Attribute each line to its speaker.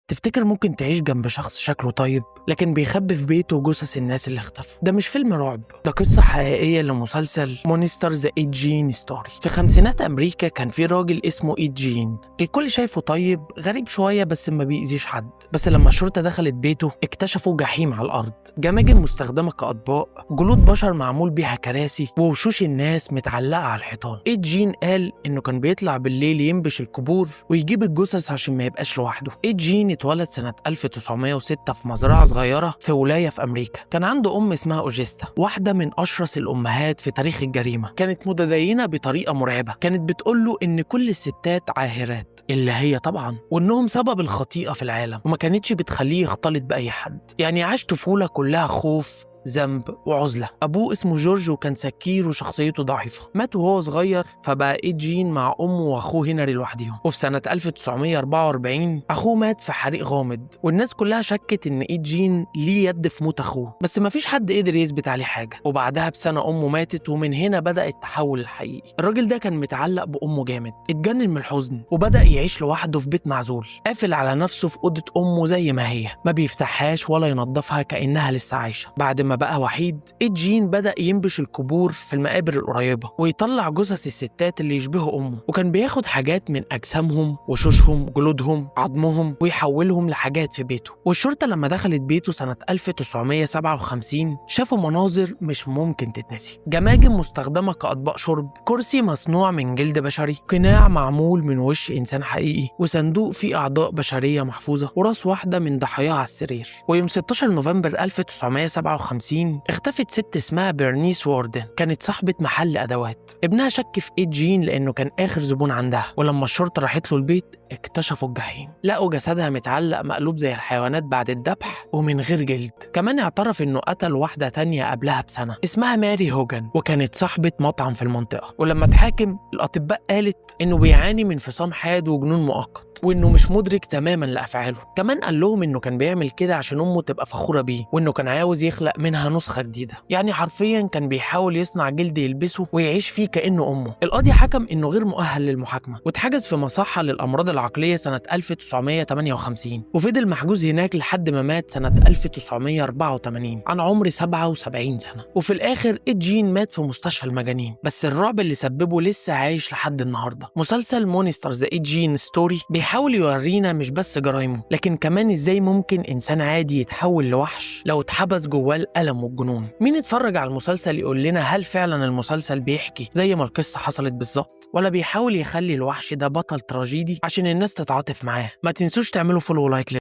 Speaker 1: تفتكر ممكن تعيش جنب شخص شكله طيب لكن بيخبي في بيته جثث الناس اللي اختفوا؟ ده مش فيلم رعب، ده قصة حقيقية لمسلسل Monster The Ed Gein Story. في خمسينات أمريكا كان في راجل اسمه إيد جين، الكل شايفه طيب غريب شوية بس ما بيأذيش حد. بس لما الشرطة دخلت بيته اكتشفوا جحيم على الأرض، جماجم مستخدمة كأطباق، جلود بشر معمول بيها كراسي، ووشوش الناس متعلقة على الحيطان. إيد جين قال إنه كان بيطلع بالليل ينبش القبور ويجيب الجثث عشان ما يبقاش لوحده. إيد جين اتولد سنة 1906 في مزرعة صغيرة في ولاية في أمريكا. كان عنده أم اسمها أوجيستا، واحدة من أشرس الأمهات في تاريخ الجريمة. كانت متدينة بطريقة مرعبة، كانت بتقوله إن كل الستات عاهرات، اللي هي طبعا، وإنهم سبب الخطيئة في العالم، وما كانتش بتخليه يختلط بأي حد. يعني عاش طفولة كلها خوف، ذنب وعزلة. أبوه اسمه جورج وكان سكير وشخصيته ضعيفة، مات وهو صغير، فبقى إيد جين مع أمه وأخوه هنري لوحديهم. وفي سنة 1944 أخوه مات في حريق غامض، والناس كلها شكت إن إيد جين ليه يد في موت أخوه، بس مفيش حد قدر يثبت عليه حاجة. وبعدها بسنة أمه ماتت، ومن هنا بدأ التحول الحقيقي. الراجل ده كان متعلق بأمه جامد، اتجنن من الحزن وبدأ يعيش لوحده في بيت معزول، قافل على نفسه في أوضة أمه زي ما هي، ما بيفتحهاش ولا ينظفها كأنها لسه عايشة. بعد ما بقى وحيد، إيد جين بدأ ينبش القبور في المقابر القريبة ويطلع جثث الستات اللي يشبهوا أمه، وكان بياخد حاجات من أجسامهم، وشوشهم، جلودهم، عظمهم، ويحولهم لحاجات في بيته. والشرطة لما دخلت بيته سنة 1957 شافوا مناظر مش ممكن تتنسي: جماجم مستخدمة كأطباق شرب، كرسي مصنوع من جلد بشري، قناع معمول من وش إنسان حقيقي، وصندوق فيه أعضاء بشرية محفوظة، وراس واحدة من ضحاياها على السرير. ويوم 16 نوفمبر 1957 اختفت ست اسمها بيرنيس ووردن، كانت صاحبة محل أدوات. ابنها شك في إيد جين لأنه كان آخر زبون عندها، ولما الشرطة راحت له البيت اكتشفوا الجحيم، لقوا جسدها متعلق مقلوب زي الحيوانات بعد الذبح ومن غير جلد. كمان اعترف انه قتل واحدة تانية قبلها بسنة اسمها ماري هوجان، وكانت صاحبة مطعم في المنطقة. ولما اتحاكم الأطباء قالت انه بيعاني من انفصام حاد وجنون مؤقت، وانه مش مدرك تماما لأفعاله. كمان قال لهم انه كان بيعمل كده عشان امه تبقى فخورة بيه، وانه كان عاوز يخلق منها نسخة جديدة. يعني حرفيا كان بيحاول يصنع جلد يلبسه ويعيش فيه كأنه امه. القاضي حكم انه غير مؤهل للمحاكمة، واتحجز في مصحة للأمراض العقلية سنة 1958، وفضل محجوز هناك لحد ما مات سنة 1984 عن عمر 77 سنة. وفي الآخر إيد جين مات في مستشفى المجانين، بس الرعب اللي سببه لسه عايش لحد النهاردة. مسلسل Monster The Ed Gein Story بيحاول يورينا مش بس جرايمه، لكن كمان ازاي ممكن إنسان عادي يتحول لوحش لو اتحبس جواه الألم والجنون. مين اتفرج على المسلسل يقول لنا هل فعلا المسلسل بيحكي زي ما القصة حصلت بالظبط، ولا بيحاول يخلي الوحش ده بطل تراجيدي عشان الناس تتعاطف معاه؟ ما تنسوش تعملوا follow و like.